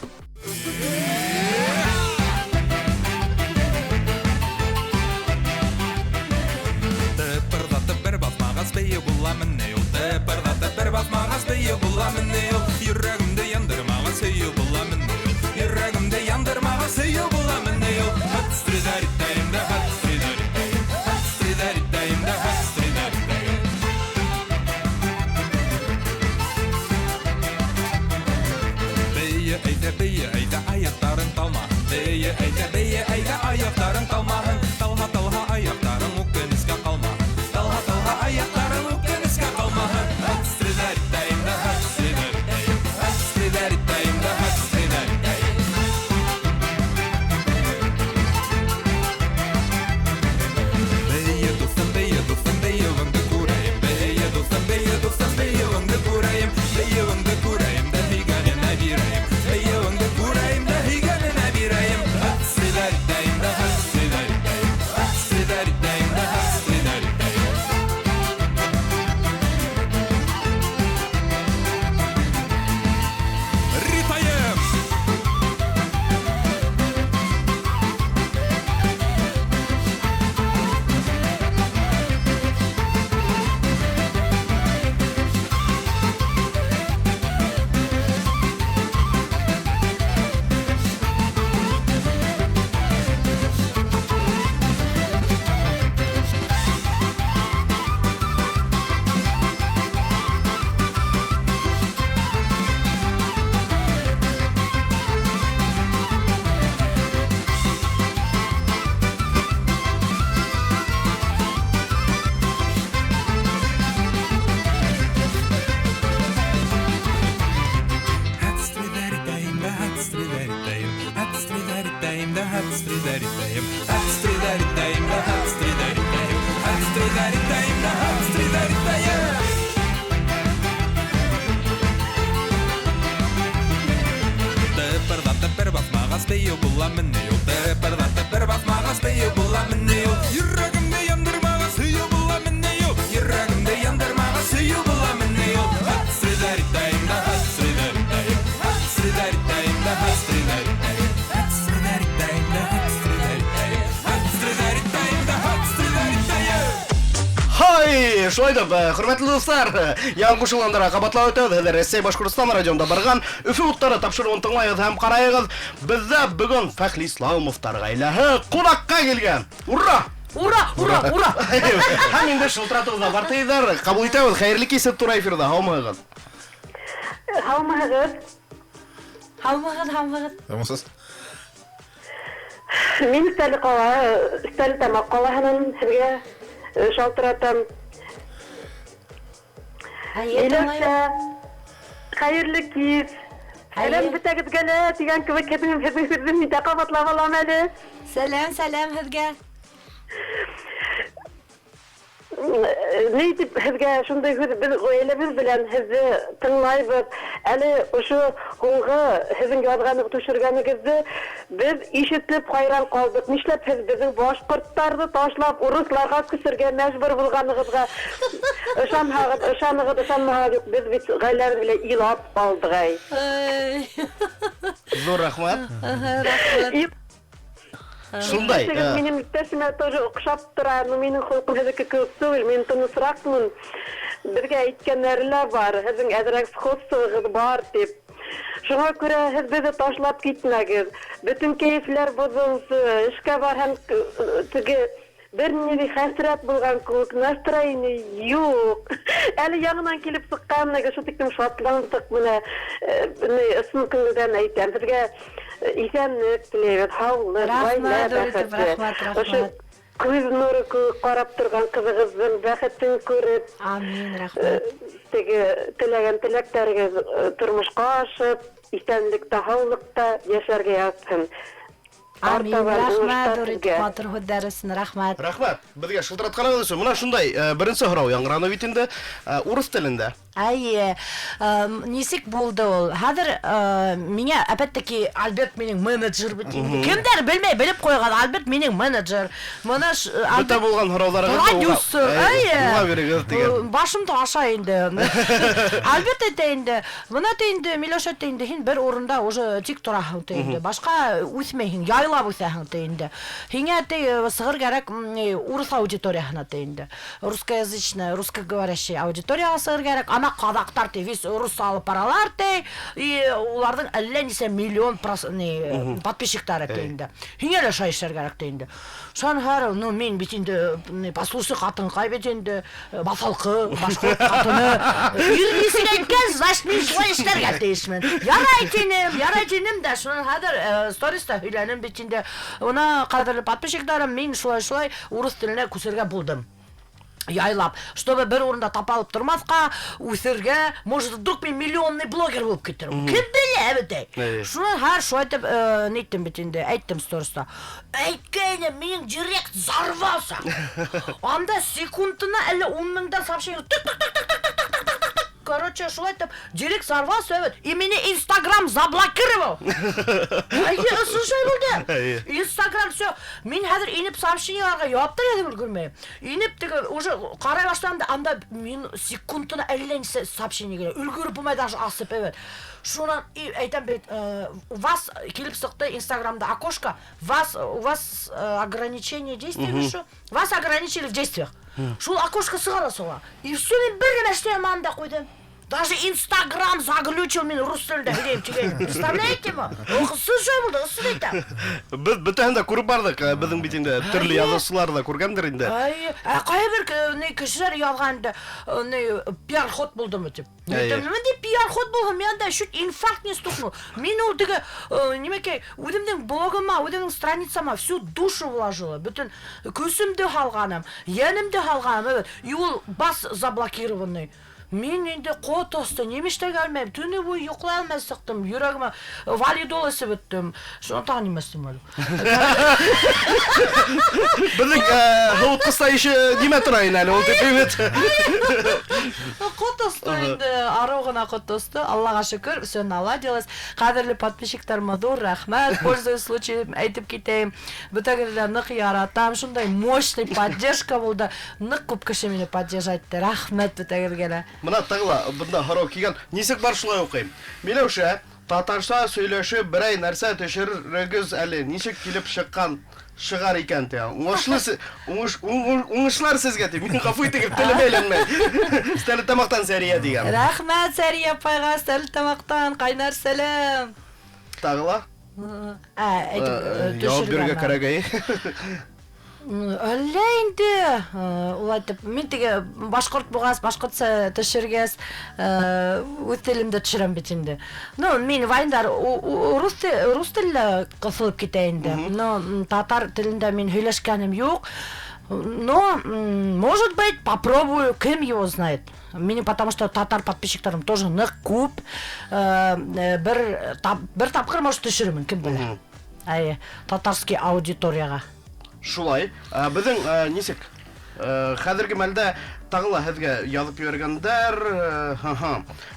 S7: Тыпырҙатып бер баҫмағас бейеү буламы ни ул? Тыпырҙатып бер баҫмағас бейеү буламы ни ул? Йөрәгемде яндырмағас һөйөү буламы ни ул? Йөрәгемде яндырмағас һөйөү буламы ни ул? Хатстридәритәйем дә, хатстридәритәйем, хатстридәритәйем дә, хатстридәритәйем. Бейе әйҙә, бейе әйҙә, аяҡтарың талмаһын. Бейе әйҙә, бейе әйҙә, аяҡтарың талмаһын. Талһа, талһа, аяҡтарың үкенескә ҡалмаһын. Талһа, талһа, аяҡтарың үкенескә ҡалмаһын. Хатстридәритәйем дә, хатстридәритәйем, хатстридәритәйем дә, хатстридәритәйем. Бейе дуҫым, бейе дуҫым, бейеүеңде күрәйем. Бейе дуҫым, бейе дуҫым, бейеүеңде күрәйем. Бейеүеңде күрәйем дә һөйгәнемә бирәйем. Бейеүеңде күрәйем дә һөйгәнемә бирәйем. Хатстридәритәйем дә, хатстридәритәйем, хатстридәритәйем дә, хатстридәритәйем. Ритайым! Хатстридәритәйем дә, хатстридәритәйем, хатстридәритәйем дә, хатстридәритәйем, хатстридәритәйем дә, хатстридәритәйем, хатстридәритәйем дә, хатстридәритәйем. Тыпырҙатып бер баҫмағас бейеү буламы ни ул? Тыпырҙатып бер баҫмағас бейеү буламы ни ул? Йөрәгемде яндырмағас һөйөү буламы ни ул? Йөрәгемде яндырмағас һөйөү буламы ни ул? Хатстридәритәйем дә, хатстридәритәйем, хатстридәритәйем дә, хатстридәритәйем, хатстридәритәйем дә, хатстридәритәйем, хатстридәритәйем дә, хатстридәритәйем.
S1: Хай, шулай итеп, хөрмәтле дуҫтар, яңы ҡушылғандарға ҡабатлап үтәбеҙ. Һеҙ Рәсәй Башҡортостан радионда барған Өфө уттары тапшырыуын тыңлайығыҙ һәм ҡарайығыҙ. Беҙҙә бөгөн Фәхрисламовтар ғаиләһе ҡунаҡҡа килгән. Ура!
S2: Ура, ура, ура!
S1: Һәм инде шылтыратыуҙа бар тейҙәр. Ҡабул итәбеҙ. Хәйерле кис, тура эфирҙа. Һаумыһығыҙ?
S8: Һаумыһығыҙ.
S2: Һаумыһығыҙ, һаумыһығыҙ.
S3: Һаумыһығыҙ.
S8: Мин Стәрлетамаҡ ҡалаһынан һеҙгә шалтыратам.
S2: Әйе,
S8: Миләүшә, хәйерле кис. Сәләм бөтәгеҙгә лә тигән кеүек һеҙҙең һүҙҙе мин дә ҡабатлап алам әле.
S2: Сәләм, сәләм һеҙгә.
S8: Ни тип һеҙгә шундай һүҙ, беҙ ғаиләбеҙ белән һеҙҙе тыңлайбыҙ. Әле ошо һуңғы һеҙҙең яҙғанығыҙ, төшөргәнегеҙҙе беҙ ишетеп хайран ҡалдыҡ. Нишләп һеҙ беҙҙең башҡорттарҙы ташлап урыҫларға күсергә мәжбүр булғанығыҙға ышанһағыҙ, ышанығыҙ, ышанмаһағыҙ юҡ, беҙ бит ғаиләбеҙ белән илап ҡалдыҡ, әй.
S2: Эй.
S1: Ҙур рәхмәт.
S2: Рәхмәт.
S1: Шундай,
S8: Ишегеҙ минең иптәшемә тоже оҡшап тора, но минең холҡом һеҙҙеке кеүек түгел, мин тынысыраҡмын. Беҙгә әйткәндәре лә бар, һеҙҙең әҙерәк сходствоғыҙ бар тип. Шуңа күрә һеҙ беҙҙе ташлап китмәгеҙ. Бөтөн кәйефләр боҙолдо, эшкә барһам, теге бер ниндәй хәсрәт булған кеүек, настроение юҡ. Әле яңынан килеп сыҡҡан, шул тиклем шатландыҡ, бына, ысын күңелдән әйтәм. Һеҙгә Иҫәнлек теләйбеҙ, һаулыҡ, ғаилә бәхете.
S2: Рәхмәт, рәхмәт.
S8: Күҙ нуры кеүек ҡарап торған ҡыҙығыҙҙың бәхетен күреп,
S2: Амин, рәхмәт.
S8: Теге теләгән теләктәрегеҙ тормошҡа ашып, иҫәнлектә, һаулыҡта йәшәргә яҙһын.
S2: Амин, рәхмәт, ҙур итеп матур һүҙҙәр өсөн, рәхмәт.
S1: Рәхмәт. Беҙгә шылтыратҡанығыҙ өсөн. Мына шундай беренсе һорау яңғыраны бит инде, урыҫ телендә.
S2: Әйе, нисек булды ул? Хәҙер миңә, опять-таки, Альберт минең менеджер бит инде. Кемдәр белмәй, белеп ҡуйған, Альберт минең менеджер. Мына
S1: Бөтә булған һорауҙарығыҙҙы
S2: продюсер, әйе.
S1: Уға бирегеҙ тигән.
S2: Башымды аша инде. Альберт әйтә инде, бына ти инде, Миләүшә ти инде, һин бер урында уже тик тораһың ти инде. Башҡа үҫмәйһең, яйлап үҫәһең ти инде. Һиңә ти сығыр кәрәк, урыҫ аудиторияһына ти инде. Русскоязычная, русскоговорящая аудиторияға сығыр кәрәк. Ана ҡаҙаҡтар ти, весь рус алып баралар ти, и уларҙың әллә нисә миллион подписчиктары ти инде. Һиңә лә шулай эшләр кәрәк ти инде. Шунан һәр, ну, мин бит инде, послушный ҡатынҡай бит инде, баҫалҡы, башҡорт ҡатыны. Ир нисек әйткән, значит, мин шулай эшләргә тейешмен. Ярай тинем, ярай тинем дә, шунан хәҙер сториста һөйләнем бит инде. Уна ҡәҙерле подписчиктарым, мин шулай-шулай урыҫ теленә күсергә булдым. Яйлап, чтобы бер урында тапалып тормаҫҡа, үҫергә, может, вдруг мин миллионный блогер булып китермен. Кем белә бит, эй? Шунан һәр шулай итеп, ниттем бит инде, әйттем сториста. Әйткәйнем, минең директ взорвался. Анда секундына әллә ун меңдән сообщение. Тык, тык, тык, тык, тык, тык, тык, тык, тык, тык. Короче, шулай итеп, директ взорвался, бит. И мине Инстаграм заблокировал. Әйе, ысын шулай булды. Инстаграм все. Мин хәҙер инеп сообщениеларға яуап та яҙып өлгөрмәйем. Инеп теге уже ҡарай башланым да, анда мин секундына әллә нисә сообщение килә. Өлгөрөп булмай даже асып, әйбәт. Шунан и әйтәм бит, у вас килеп сыҡты Инстаграмда окошко, у вас ограничение действий, шо? Вас ограничили в действиях. Шул окошко сыға ла сыға. И все, мин бер нәмә эшләй алманым да ҡуйҙым. Даже Инстаграм заглючил мин рус телендә һөйләйем тигәйнем. Представляете ме? Ысын шулай булды, ысын әйтәм.
S1: Беҙ бөтәһен дә күреп барҙыҡ, беҙҙең бит инде төрлө яҙыусылар ҙа күргәндер инде.
S2: Әйе, ә ҡайһы бер ни кешеләр яҙған инде, ни пиар-ход булдымы тип. Ниндәй пиар-ход булһын, мин анда чуть инфаркт не стукнул. Мин ул теге, нимәкәй, үҙемдең блогыма, үҙемдең страницама всю душу вложила. Бөтөн көсөмдө һалғаным, йәнемде һалғаным, әйбәт. И ул бас заблокированный. Мин инде ҡот осто, нимә эшләргә белмәйем. Төнө буйы йоҡлай алмай сыҡтым, йөрәгемә валидол эсеп бөттөм. Шунан тағы нимә эстем әле?
S1: Беҙҙең һыуытҡыста ише нимә тора ине әле ул тип бит.
S2: Ҡот осто инде, арыу ғына ҡот осто. Аллаға шөкөр, все наладилось. Ҡәҙерле подписчиктарыма ҙур рәхмәт. Пользуясь случаем, әйтеп китәйем. Бөтәгеҙҙе лә ныҡ яратам. Шундай мощный поддержка булды. Ныҡ күп кеше мине поддержать итте. Рәхмәт бөтәгеҙгә лә.
S1: Мына тағы бында һорау килгән. Нисек бар шулай уҡыйым. Миләүшә, татарса сөйләшеп берәй нәрсә төшөрөгөҙ әле. Нисек килеп сыҡҡан шығар икән ти. Уңышлар сезгә ти. Мин гафу итегеҙ, телем әйләнмәй. Стәрлетамаҡтан Сәрия тигән.
S2: Рәхмәт Сәрия апайға, Стәрлетамаҡтан ҡайнар сәләм.
S1: Тағы ла?
S2: Әйтеп,
S1: Яуап бирергә
S2: төшөргән.
S1: кәрәк, әй.
S2: Әллә инде, улай итеп, мин теге башҡорт булғас, башҡортса төшөргәс, үҙ телемдә төшөрәм бит инде. Ну, мин вайндар рус телендә ҡыҫылып китә инде. Но татар телендә мин һөйләшкәнем юҡ. Но, может быть, попробую, кем его знает. Минең, потому что татар подписчиктарым тоже ныҡ күп. Бер тапҡыр, может, төшөрөрмөн, кем белә. Әйе, татарский аудиторияға.
S1: Шулай. Беҙҙең, нисек? Хәҙерге мәлдә тағы ла һеҙгә яҙып ебәргәндәр.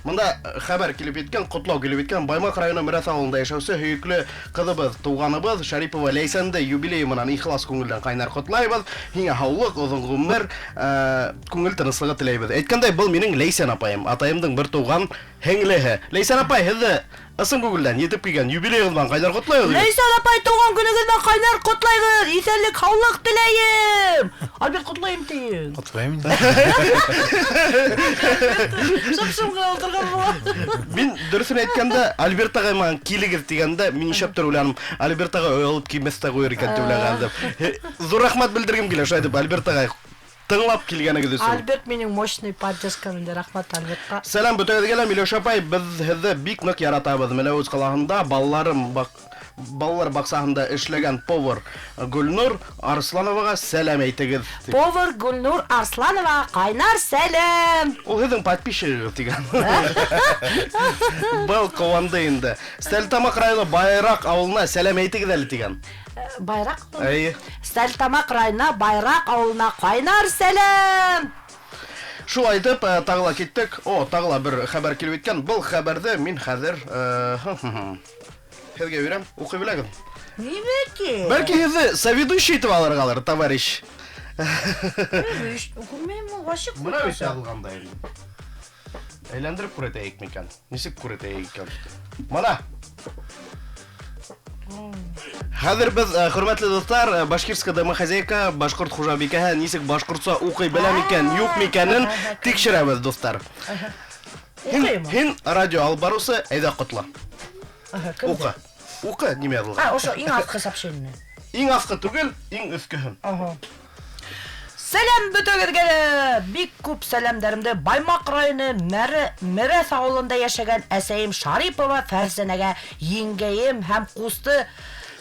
S1: Бында хәбәр килеп еткән, ҡотлау килеп еткән. Баймаҡ районы Мөрәҫ ауылында йәшәүсе һөйөклө ҡыҙыбыҙ, туғаныбыҙ Шәрипова Ләйсәнде юбилей менән ихлас күңелдән ҡайнар ҡотлайбыҙ. Һиңә һаулыҡ, оҙон ғүмер, күңел тыныслығы теләйбеҙ. Әйткәндәй, был минең Ләйсән апайым, атайымдың бер туған һеңлеһе. Ләйсән апай, һеҙҙе ысын күңелдән етеп килгән юбилейығыҙ менән ҡайнар ҡотлайбыҙ.
S2: Ләйсән апай, тыуған көнөгөҙ менән ҡайнар ҡотлайбыҙ. Иҫәнлек, һаулыҡ теләйем. Альберт, ҡотлайым тиң.
S3: Ҡотлайым инде.
S2: Шып-шым ғына ултырған була.
S1: Мин дөрөҫөн әйткәндә, Альберт ағай менән килегеҙ тигәндә, мин нишләптер уйланым, Альберт ағай оялып килмәҫ тә ҡуйыр икән тип уйлағанdım. Ҙур рәхмәт белдергем килә, шулай итеп, Альберт ағай, тыңлап килгәнегеҙ өсөн.
S2: Альберт минең мощный поддержкам инде, рәхмәт Альбертҡа.
S1: Сәләм бөтәгеҙгә лә, Миләүшә апай, беҙ һеҙҙе бик ныҡ яратабыҙ. Мәләүез ҡалаһында балаларым балалар баҡсаһында эшләгән повар Гөлнур Арслановаға сәләм әйтегеҙ.
S2: Повар Гөлнур Арсланова ҡайнар сәләм.
S1: Ул һеҙҙең подписчигығыҙ тигән. Был ҡыуанды инде. Стәрлетамаҡ районы Байраҡ ауылына сәләм әйтегеҙ әле тигән.
S2: Байраҡ?
S1: Эйе.
S2: Стәрлетамаҡ районына Байраҡ ауылына ҡайнар сәләм.
S1: Шулай итеп, тағы ла киттек. О, тағы ла бер хәбәр килеп еткән. Был хәбәрҙе мин хәҙер һеҙгә бирәм. Уҡый беләгеҙ.
S2: Нимәке?
S1: Бәлки һеҙҙе соведущий итеп алырғалыр, товарищ.
S2: Күрмәйем, вообще
S1: Бына бит яҙылғанда инде. Әйләндереп күрһәтәйек микән? Нисек күрһәтәйек икән? Мына. Хәҙер беҙ, хөрмәтле дуҫтар, башкирская домохозяйка, башҡорт хужабикәһе нисек башҡортса уҡый белә микән, юҡ микәнен тикшерәбеҙ, дуҫтар. Һин радио алып барыусы, әйҙә ҡотла. Уҡы. Уҡы, нимә яҙылған?
S2: Ошо иң аҫҡы сообщение.
S1: Иң аҫҡы түгел, иң өҫкөһөн.
S2: Сәләм бөтөгөҙгә лә! Бик күп сәләмдәремде Баймаҡ районы Мерәҫ ауылында йәшәгән әсәйем Шарипова Фәрзәнәгә, еңгәйем һәм ҡусты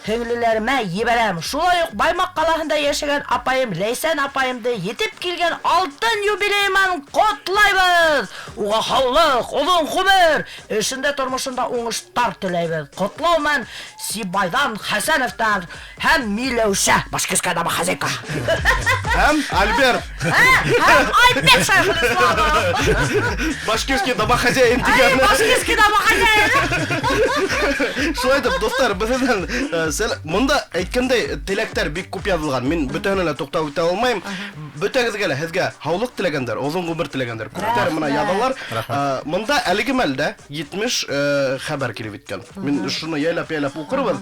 S2: һеңлеләремә ебәрәм. Шулай уҡ Баймаҡ ҡалаһында йәшәгән апайым Ләйсән апайымды етеп килгән алтын юбилей менән ҡотлайбыҙ. Уға һаулыҡ, оҙон ғүмер, эшендә, тормошонда уңыштар теләйбеҙ. Ҡотлау менән Сибайҙан Хәсәновтар һәм Миләүшә, башкирская домохозяйка.
S1: Һәм Альберт.
S2: Һәм Альберт Шәйхелислам.
S1: Башкирский домохозяин тигән.
S2: Башкирский домохозяин.
S1: Шулай итеп, дуҫтар, беҙҙең монда әйткәндәй теләктәр бик күп яҙылған. Мин бөтәһенә лә туҡтап үтә алмайым. Бөтәгеҙгә лә һеҙгә һаулыҡ теләгәндәр, оҙон ғүмер теләгәндәр. Күптәр мына яҙалар. Монда әлеге мәлдә 70 хәбәр килеп еткән. Мин шуны яйлап-яйлап уҡырбыҙ.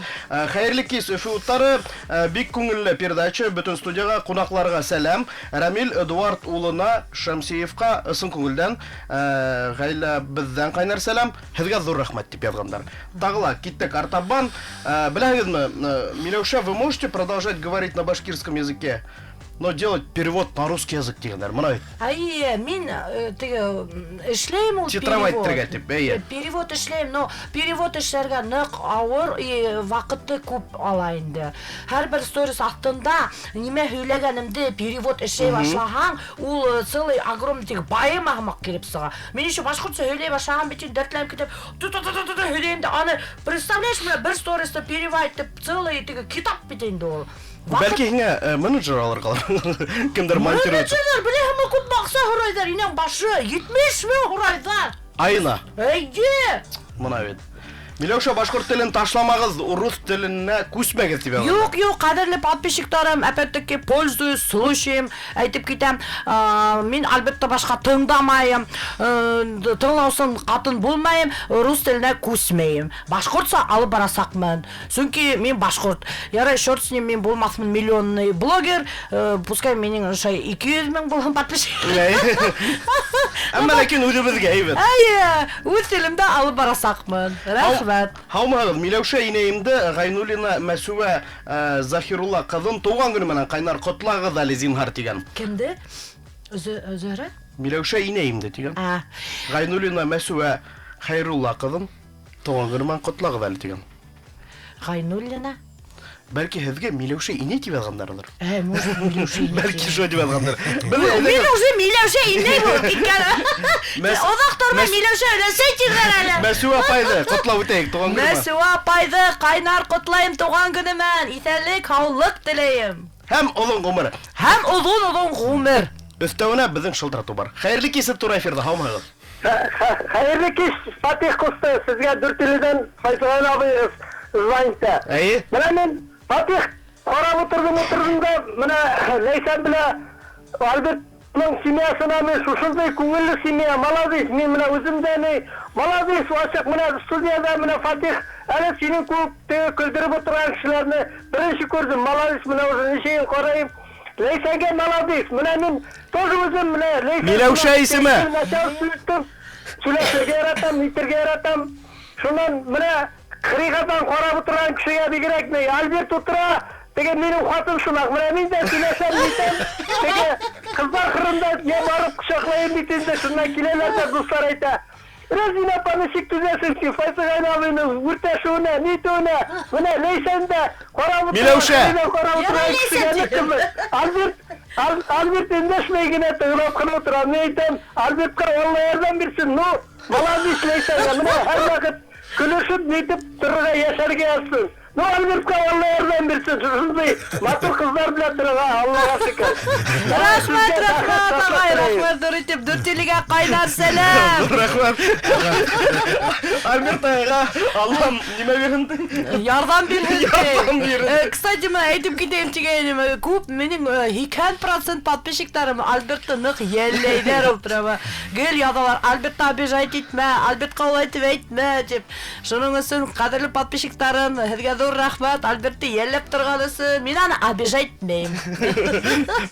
S1: Хәйерле кис, Өфө уттары, бик күңелле передача, бөтөн студияға, ҡунаҡларға сәләм. Рамил Эдуард улына Шәмсиевҡа ысын күңелдән, ғаилә беҙҙән ҡайнар сәләм. Һеҙгә ҙур рәхмәт тип яҙғандар. Тағы ла киттек артабан. Беләһегеҙме, Миләүшә, вы можете продолжать говорить на башкирском языке, но делать перевод на русский язык тигәндәр. Мына бит.
S2: Әйе, мин теге эшләйем ул
S1: Титровать
S2: перевод.
S1: итергә тип, әйе.
S2: Перевод эшләйем, но перевод эшләргә ныҡ ауыр и ваҡытты күп ала инде. Һәр бер сторис аҫтында нимә һөйләгәнемде перевод эшләй башлаһаң, ул целый огромный теге поэма һымаҡ килеп сыға. Мин еще башҡортса һөйләй башлаһам, бит инде дәртләнеп китеп, ту-ту-ту-ту-ту һөйләйем дә, аны, представляешь, менә бер стористы перевод итеп целый теге китап бит инде ул.
S1: Бәлки һиңә менеджер алырға алыр. Кемдер монтирует.
S2: Менеджерлар беләһеңме, күпме аҡса һорайҙар, инәң башы 70 мең һорайҙар.
S1: Айына.
S2: Эйе.
S1: Мына бит. Миләүшә, башҡорт телен ташламағыҙ, урыҫ теленә күсмәгеҙ тип яҙған.
S2: Юҡ, юҡ, ҡәҙерле подписчиктарым, опять-таки пользуюсь случаем, әйтеп китәм, мин әлбиттә башҡа тыңдамайым, тыңлаусын ҡатын булмайым, рус теленә күсмәйем. Башҡортса алып барасаҡмын. Сөнки мин башҡорт. Ярай, черт с ним, мин булмаҫмын миллионный блогер, пускай минең ошо 200 мең булһын подписчик.
S1: Әммә ләкин үҙебеҙгә әйбәт.
S2: Әйе, үҙ телемдә алып барасаҡмын. Рәхмәт.
S1: Һаумыһығыҙ, Миләүшә инәйемде Ғайнуллина Мәсүә Заһирулла ҡыҙын тыуған көнө менән ҡайнар ҡотлағыҙ әле, зинһар тигән.
S2: Кемде? Зөһрә?
S1: Миләүшә инәйемде тигән. Ғайнуллина Мәсүә Хәйрулла ҡыҙын тыуған көнө менән ҡотлағыҙ әле тигән.
S2: Ғайнуллина?
S1: Бәлки һеҙгә Миләүшә инәй тип яҙғандарҙыр.
S2: Может, Миләүшә инәй
S1: Бәлки
S2: тип.
S1: шулай тип яҙғандар.
S2: Мин уже Миләүшә инәй булып киткән. Оҙаҡ тормай Миләүшә өләсәй тиҙәр әле.
S1: Мәсүә апайҙы ҡотлап үтәйек тыуған көнө менән.
S2: Мәсүә апайҙы ҡайнар ҡотлайым тыуған көнө менән. Иҫәнлек, һаулыҡ теләйем.
S1: Һәм оҙон ғүмер.
S2: Һәм оҙон-оҙон ғүмер.
S1: Өҫтәүенә беҙҙең шылтыратыу бар. Хәйерле кис, тура эфирҙа, һаумыһығыҙ?
S9: Хәйерле кис, Фатих ҡусты, һеҙгә Дүртөйлөдән Файзулла абыйығыҙ звонит.
S1: Әйе.
S9: Бына мин Фатих ҡарап ултырҙым, ултырҙым да, бына Ләйсән белән Альбертның семьясына мин шушындай күңелле семья, молодец, мин бына үҙем дә ни, молодец, асыҡ бына студияда бына Фатих, әле һинең кеүек теге көлдөрөп ултырған кешеләрне беренсе күрҙем, молодец, бына уже нисә йыл ҡарайым. Ләйсәнгә молодец, бына мин тоже үҙем бына Ләйсән
S1: Миләүшә исеме.
S9: Сөйләшергә яратам, нитергә яратам. Шунан бына ҡырыйғадан ҡарап ултырған кешегә бигерәк ни, Альберт ултыра, теге минең ҡатын шунаҡ, бына мин дә сөйләшәм, нитәм, теге ҡыҙҙар ҡырында я барып ҡосаҡлайым бит инде, шунан киләләр ҙә дуҫтар әйтә. Рәзинә апа ничек түзәсең син Файзыгайны абыйның үртәшүенә, нитүенә? Менә Ләйсән дә карап утыра,
S1: Миләүшә.
S9: Хәлимә карап утыра,
S2: Ярай,
S9: икесе
S2: Ләйсән
S9: генә
S2: дидем.
S9: кебек. Альберт, Альберт эндәшмәй генә тыңлап кына утыра. Мин әйтәм, Альбертка Алла ярдәм бирсен. Ну, молодец Ләйсәнгә. Менә һәрвакыт көлешеп, нитеп торырга, яшәргә язсын. Ну, Альбертка Алла ярдәм бирсен. Шушындый матур кызлар белән торырга, Аллага шөкер.
S2: Рәхмәт,
S9: Сезгә
S2: рәхмәт,
S9: бәхет,
S2: агай,
S9: шатлык теләйм.
S2: рәхмәт, зур итеп, Дүртөйлегә кайнар сәлам.
S1: Рәхмәт. Альберт ағайға Аллам нимә бирһен?
S2: Ярҙам бирһен.
S1: Ярҙам бирһен.
S2: Кстати, мына әйтеп китәйем тигәйнем, күп минең 80% подписчиктарым Альбертты ныҡ йәлләйҙәр ул прямо. Гел яҙалар, Альбертты обижать итмә, Альбертҡа улай итеп әйтмә тип. Шуның өсөн ҡәҙерле подписчиктарым, һеҙгә ҙур рәхмәт, Альбертты йәлләп торған өсөн. Мин аны обижать итмәйем.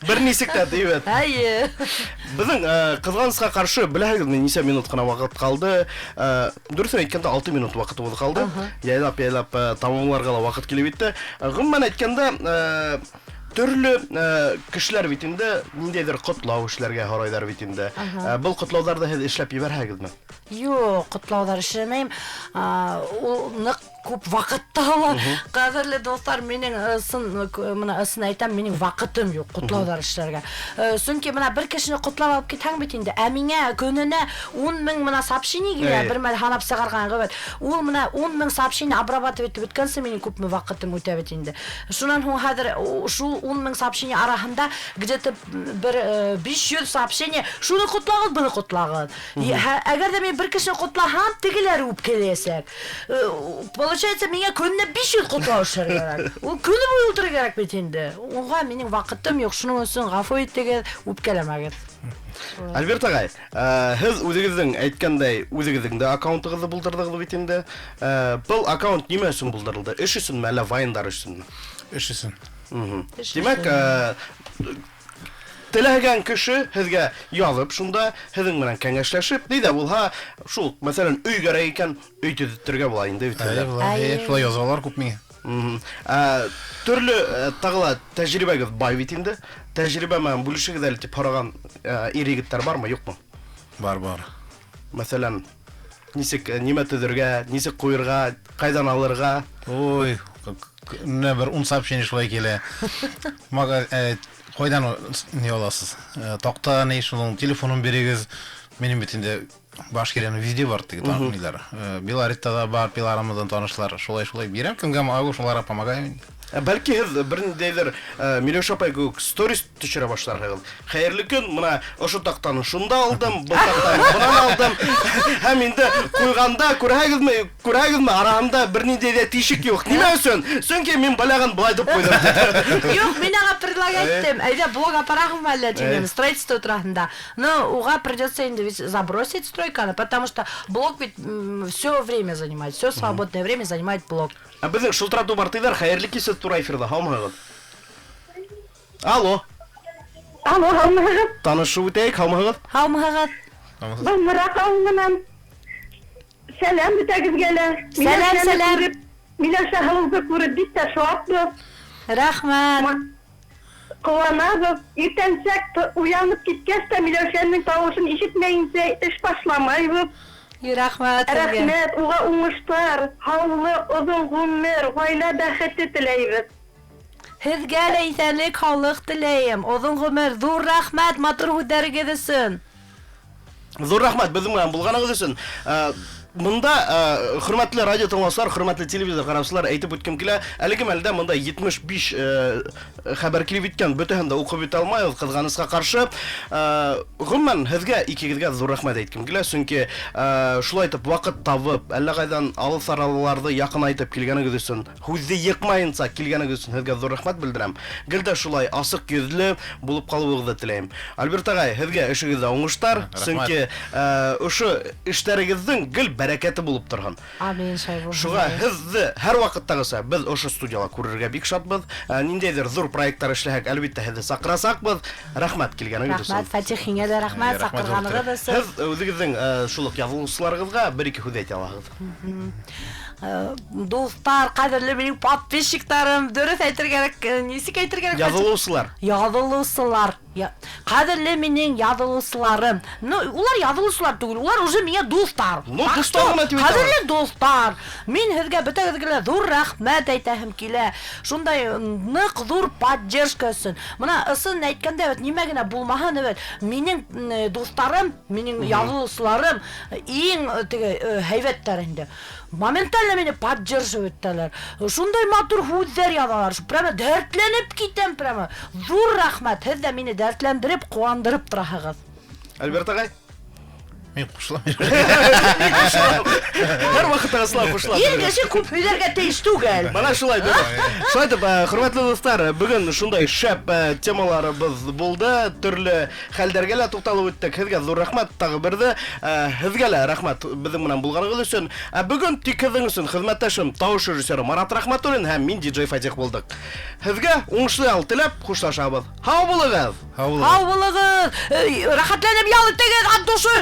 S1: Бер нисек тә тейбәт.
S2: Әйе.
S1: Беҙҙең ҡыҙғанысҡа ҡаршы беләһегеҙме нисә минут ҡына ваҡыт ҡалды? Дөрөҫөн әйткәндә 6 минут ваҡытыбыҙ ҡалды. Яйлап-яйлап тамамларға ла ваҡыт килеп етте. Ғөмүмән әйткәндә, төрлө кешеләр бит инде ниндәйҙер ҡотлау эшләргә һорайҙар бит инде. Был ҡотлауҙарҙы һеҙ эшләп ебәрһәгеҙме?
S2: Юҡ, ҡотлауҙар эшләмәйем. Ул ныҡ күп ваҡыт ала. Ҡәҙерле дуҫтар, минең ысын, мына ысын әйтәм, минең ваҡытым юҡ ҡотлауҙар эшләргә. Сөнки мына бер кешене ҡотлап алып китһәң бит инде, ә миңә көнөнә 10 мең мына сообщение килә, бер мәл һанап сығарған ғәбәт. Ул мына 10 мең сообщение обрабатывать итеп бөткәнсе минең күпме ваҡытым үтә бит инде. Шунан һуң хәҙер шул 10 мең сообщение араһында где-то бер 500 сообщение шуны ҡотлағыҙ, быны ҡотлағыҙ. Әгәр ҙә мин бер кешене ҡотлаһам, тегеләр үпкәләйәсәк. Получается, миңә көнөнә 500 ҡотлау эшләргә кәрәк. Ул көнө буйы ултырыр кәрәк бит инде. Уға минең ваҡытым юҡ, шуның өсөн ғәфү итегеҙ, үпкәләмәгеҙ.
S1: Альберт ағай, һеҙ үҙегеҙҙең әйткәндәй, үҙегеҙҙең дә аккаунтығыҙҙы булдырҙығыҙ бит инде. Был аккаунт нимә өсөн булдырылды? Эш өсөнмө, әллә вайндар өсөнмө?
S3: Эш өсөн.
S2: Эш
S1: Тимәк, теләгән кеше һеҙгә яҙып шунда һеҙҙең менән кәңәшләшеп, ни дә булһа, шул, мәҫәлән, өй кәрәк икән, өй төҙөтөргә була инде бит
S3: Әйе,
S1: инде.
S3: була. Әйе, шулай язалар күп миңә.
S1: Төрлө тағы ла тәжрибәгеҙ бай бит инде. Тәжрибә менән бүлешегеҙ әле тип һораған ир егеттәр бармы, юҡмы?
S3: Бар, бар.
S1: Мәҫәлән, нисек нимә төҙөргә, нисек ҡуйырға, ҡайҙан алырға?
S3: Ой, менә бер 10 сообщение шулай килә. Мага, ҡайҙан ни аласыз? Таҡта ни, шуның телефонын бирегеҙ. Минең бит инде Башкирияның везде бар теге ниләр. Белоретта да бар, Пилорамадан танышлар. Шулай-шулай бирәм, кемгә могу, шуларға помогаю.
S1: Бәлки һеҙ бер ниндәйҙер Миләүшә апай кеүек сторис төшөрә башларһығыҙ. Хәйерле көн, мына ошо таҡтаны шунда алдым, был таҡтаны бынан алдым. Һәм инде ҡуйғанда күрәһегеҙме, араһында бер ниндәй ҙә тишек юҡ. Нимә өсөн? Сөнки мин балағын былай тип ҡуйҙым.
S2: Юҡ, мин аңа предлагать иттем. Әйҙә блог апараһыңмы әллә тигән, строительство тураһында. Но уға придется инде ведь забросить стройканы, потому что блог ведь все время занимает, все свободное время занимает блог.
S1: Ә беҙҙең шылтыратыу бар тиҙәр, хәйерле кис, һеҙ тура эфирҙа, һаумыһығыҙ? Алло.
S8: Алло, һаумыһығыҙ?
S1: Танышып үтәйек, һаумыһығыҙ?
S2: Һаумыһығыҙ?
S8: Был Мораҡ ауылынан. Сәләм бөтәгеҙгә лә.
S2: Сәләм, сәләм.
S8: Миләүшә һылыуҙы күреп бик тә шатбыҙ.
S2: Рәхмәт.
S8: Ҡыуанабыҙ. Иртәнсәк уянып киткәс тә Миләүшәнең тауышын ишетмәйенсә эш башламайбыҙ.
S2: Рәхмәт һеҙгә.
S8: Рәхмәт, уға уңыштар, һаулыҡ, оҙон ғүмер, ғаилә бәхете теләйбеҙ.
S2: Һеҙгә лә иҫәнлек, һаулыҡ теләйем. Оҙон ғүмер, ҙур рәхмәт матур һүҙҙәрегеҙ өсөн.
S1: Ҙур рәхмәт беҙҙең менән булғанығыҙ өсөн. Мында, хөрмәтле радио тыңлаусылар, хөрмәтле телевизор ҡараусылар, әйтеп үткем килә. Әлеге мәлдә мында 75 хәбәр килеп еткән, бөтәһен дә уҡып бөтә алмайбыҙ, ҡыҙғанысҡа ҡаршы. Ғөмүмән, һеҙгә икегеҙгә ҙур рәхмәт әйткем килә, сөнки шулай итеп ваҡыт табып, әллә ҡайҙан алыҫ араларҙы яҡынайтып килгәнегеҙ өсөн, һүҙҙе йыҡмайынса килгәнегеҙ өсөн һеҙгә ҙур рәхмәт белдерәм. Гел дә шулай асыҡ йөҙлө булып ҡалыуығыҙҙы теләйем. Альберт ағай, һеҙгә эшегеҙҙә уңыштар,
S3: Рәхмәт.
S1: сөнки ошо эштәрегеҙҙең гел бәрәкәте булып торһон.
S2: Амин, шулай булһын.
S1: Шуға һеҙҙе һәр ваҡыттағыса беҙ ошо студияла күрергә бик шатбыҙ. Ниндәйҙер ҙур проекттар эшләһәк, әлбиттә, һеҙҙе саҡырасаҡбыҙ. Рәхмәт килгәнегеҙ өсөн.
S2: Рәхмәт, Фатих, һиңә лә рәхмәт саҡырғанығыҙ өсөн.
S1: Һеҙ үҙегеҙҙең шул уҡ яҙылыусыларығыҙға бер-ике һүҙ әйтә алаһығыҙ.
S2: Дуҫтар, ҡәҙерле минең подписчиктарым, дөрөҫ әйтергә кәрәк, нисек әйтергә кәрәк?
S1: Яҙылыусылар.
S2: Яҙылыусылар. Ҡәҙерле минең яҙылыусыларым. Ну, улар яҙылыусылар түгел, улар уже миңә дуҫтар.
S1: Ну, дуҫтар ғына тип әйтә.
S2: Ҡәҙерле дуҫтар, мин һеҙгә бөтәгеҙгә лә ҙур рәхмәт әйтәһем килә. Шундай ныҡ ҙур поддержка өсөн. Мына ысын әйткәндә бит, нимә генә булмаһын бит, минең дуҫтарым, минең яҙылыусыларым иң теге һәйбәттәр инде. Моментально мине поддерживать итәләр. Шундай матур һүҙҙәр яҙалар. Прямо дәртләнеп китәм прямо. Ҙур рәхмәт, һеҙ ҙә мине дәртләндереп, ҡыуандырып тораһығыҙ.
S1: Альберт ағай?
S3: Мин ҡушылам.
S1: Мин ҡушылам. Һәр ваҡытта ҡушыла, ҡушыла.
S2: Ир кеше күп һөйләргә тейеш түгел.
S1: Мына шулай, дөрөҫ. Шулай итеп, хөрмәтле дуҫтар, бөгөн шундай шәп темаларыбыҙ булды. Төрлө хәлдәргә лә туҡталып үттек. Һеҙгә ҙур рәхмәт тағы берҙе. Һеҙгә лә рәхмәт беҙҙең менән булғанығыҙ өсөн. Ә бөгөн тик һеҙҙең өсөн хеҙмәттәшем, тауыш режиссеры Марат Рәхмәтуллин һәм мин диджей Фатих булдыҡ. Һеҙгә уңышлы ял теләп хушлашабыҙ. Һау булығыҙ.
S3: Һау булығыҙ.
S2: Һау булығыҙ. Рәхәтләнеп ял итегеҙ, от души.